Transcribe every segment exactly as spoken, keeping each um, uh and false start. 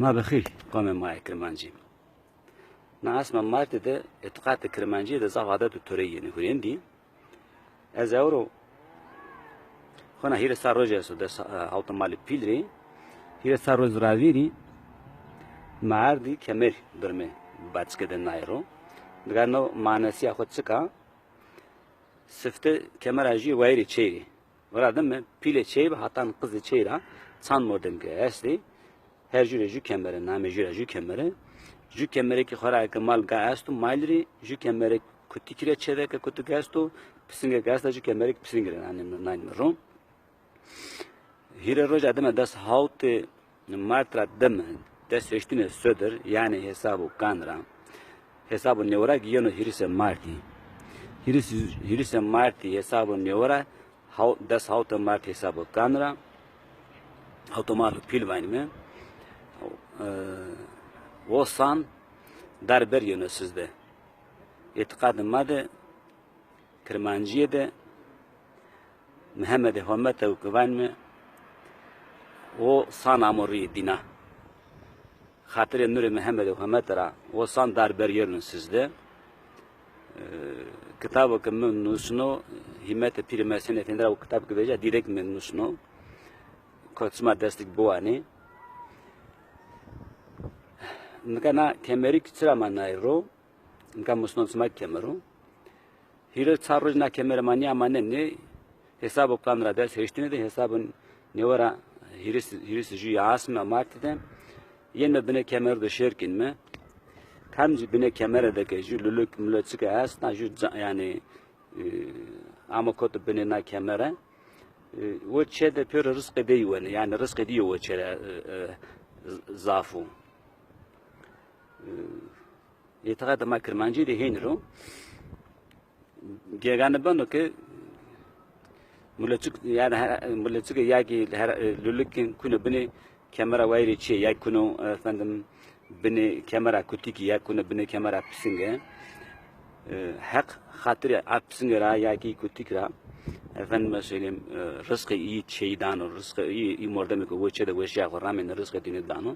Ma bi xêr, qomê ma yê Kirmancî. Na asma Martî de îtîqatê Kirmancîye de zaf adet û torey yenê hurêndî. Ez ewro xona hîrê sar rojî esto, des, e, hawta malê pîl rê. Hîrê sar roj ra vîrî ma erdî kemer birmê baçike de nayê ro. Diga no manasîya xo çik a? Sifte kemera jû wayîrê çêy rê. Vira dime pîlê çêy bi hatan qizê çêy ra çand mordem ke estê, her jû rê jû kemere, namê jû ra jû kemere. Jû kemerê ke xo ra ke mal ga esto, mal rê, jû kemerê kutikî rê çêdeke kutik esto, pisingê ke esta jû kemerê pisingî rê, nanî, nanî mi ro. Hîrê roja dime des hawtê Mart ra dime des heştine sodir, yanî hesabo kan ra. Hesabo nêwera ki yeno hîrisê Martî. Hîris, hîrisê Martî hesabo nêwera, haw-, des hawtê Mart hesabo kan ra. Hawto malo pîl vaynîme. E, o san dar ber yeno sizde. Îtîqatê ma de Kirmancîye de Mihemedê Homete û ki vanîme o san amo rîyê dîna. Xatirê nurê Mihemedê Homete ra o san dar ber yeno sizde. E, kitabo ke mi nusno, Hîmetê Pîrê Mesenê Efendî ra o kitab ki veja dîrek mi nusno. Kot sima destik biwanê. Nika na kemerî ki çira ma nayê ro? Nika musnon sima kemero. Hîrê çar roj na kemere ma nîya manenê. Hesabo kan ra des heştine de, hesabo nêwera hîris, hîris jû ya asme Martî de. Yenme binê kemer de şêr kînme. Kamcî binê kemere de ke jû luluk muloçike est, na jû ca-, yanî, e, amo koto binê na kemere. E, o çê de pêro rizqê dey wenê. Yanî rizqê dî yo o çê ra, e, e, z-, zaf o. E, Îtîqatê ma Kirmancî de hênî ro. Gegane beno ke muloçik, yanî her, muloçike ya ki her, e, lulukî kuno binê kemera wayîrê çê, ya kuno, e, efendim, binê kemera kutikî, ya kuno binê kemera pisinge. E, Heq xatirê a pisinge ra ya ki kutik ra, efendime söyleyeyim, e, rizqê î çêyî dano, rizqê î, î mordemê ke o çê de weşîya xo ramêne rizqê dîne dano.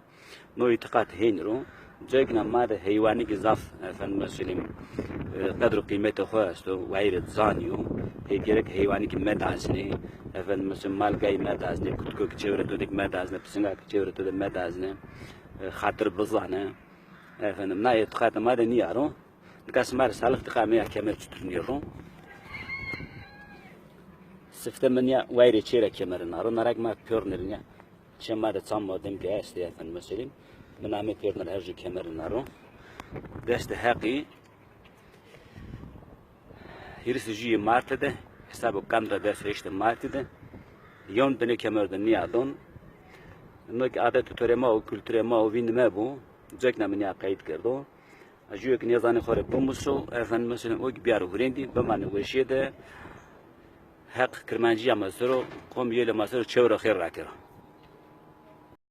No îtîqat hênî ro. Coykna ma de heywanî ki zaf, efendime söyleyeyim, e, qedr û qîmetê xo esto, wayîrê zanî yo. Hê gerek heywanî ki medazinê, efendime söyleyeyim, mal gay medazinê, kutiko ki çewre to de ki medazinê, pisinga ki çewre to de medazinê, e, xatir bizane. Efendim, na îtîqatê ma de nîya ro. Nika sima rê salix diqa mi ya kemer çutur nîyo ro. Sifte mi nîya wayîrê çê ra kemere na ro. Na ra ki ma pêrnê rê nîya. Çê ma de çand mordem ke estê, efendime söyleyeyim. Mi namê pêrnê rê her jû kemere na ro. Destê Heqî. Hîris jûyê Martî de, hesabo kan ra des heştê Martî de. Yon binê kemer de nîya don. No ki adet û torê ma û kulturê ma û vîndê me bo. Coykna mi nîya qeyd kerdo. Jûyo ki nêzanê xo rê bimuso, efendime söyleyeyim, o ki biyaro hurêndî, bimanê weşîye de. Heq Kirmancîya ma ser o, qomê yewlê ma ser o çewre xêr rakero.